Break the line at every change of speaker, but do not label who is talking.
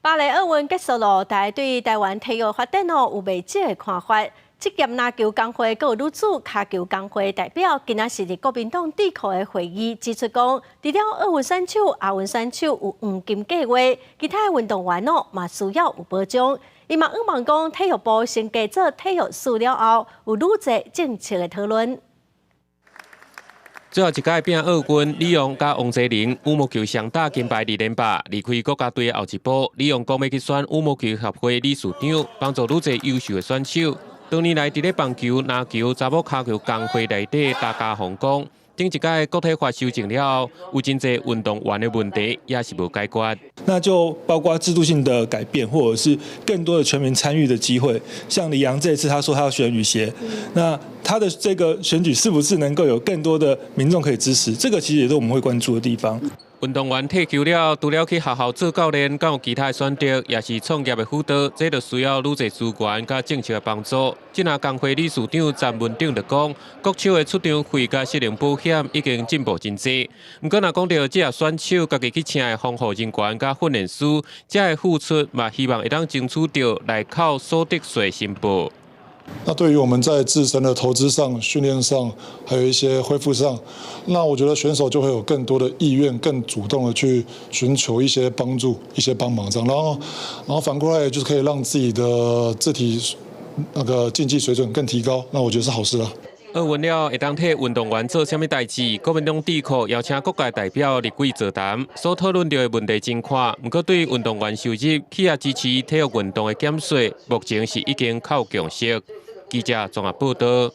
巴黎奧運結束囉，大家對台灣體育發展哦有袂少的看法。職業籃球工會閣有女子跤球工會代表，今仔日佇國民黨智庫的會議指出講，除了奧運選手、亞運選手有黃金計劃，其他的運動員哦嘛需要有保障。伊嘛向望講，體育部升格做體育司了後，有愈濟政策的討論。
最後一屆拼奧運，李洋佮王齊麟羽毛球雙打金牌二連霸，離開國家隊的後一步，李洋講欲去選羽毛球協會理事長，幫助愈濟優秀的選手。多年來，佇咧棒球、籃球、查某跤球工會內底，大家紅講，頂一屆國體法修正了後，有真濟運動員的問題也是無解決。
那就包括制度性的改變，或者是更多的全民參與的機會。像李洋這次他說他要選羽協，那他的這個選舉是不是能夠有更多的民眾可以支持？這個其實也是我們會關注的地方。
運動員退休了，除了去學校做教練，敢有其他的選擇，抑是創業的輔導，這就需要愈濟資源佮政策的幫助。這若工會理事長詹文鼎就講，國手的出場費佮失能保險已經進步真濟。毋過若講著這選手家己去請的防護人員佮訓練師，這的付出嘛，希望會當爭取著來扣所得稅申報。
那對於我們在自身的投資上、訓練上，還有一些恢復上，那我覺得選手就會有更多的意願，更主動的去尋求一些幫助、一些幫忙，這樣，然後反過來就是可以讓自己的自體那個競技水準更提高，那我覺得是好事啊。
奧運了會當替運動員做啥物代誌？國民黨智庫邀請各界代表入會座談，所討論著的問題真寬。毋過對運動員收入，起碼支持體育運動的減稅，目前是已經較有共識。記者綜合報導。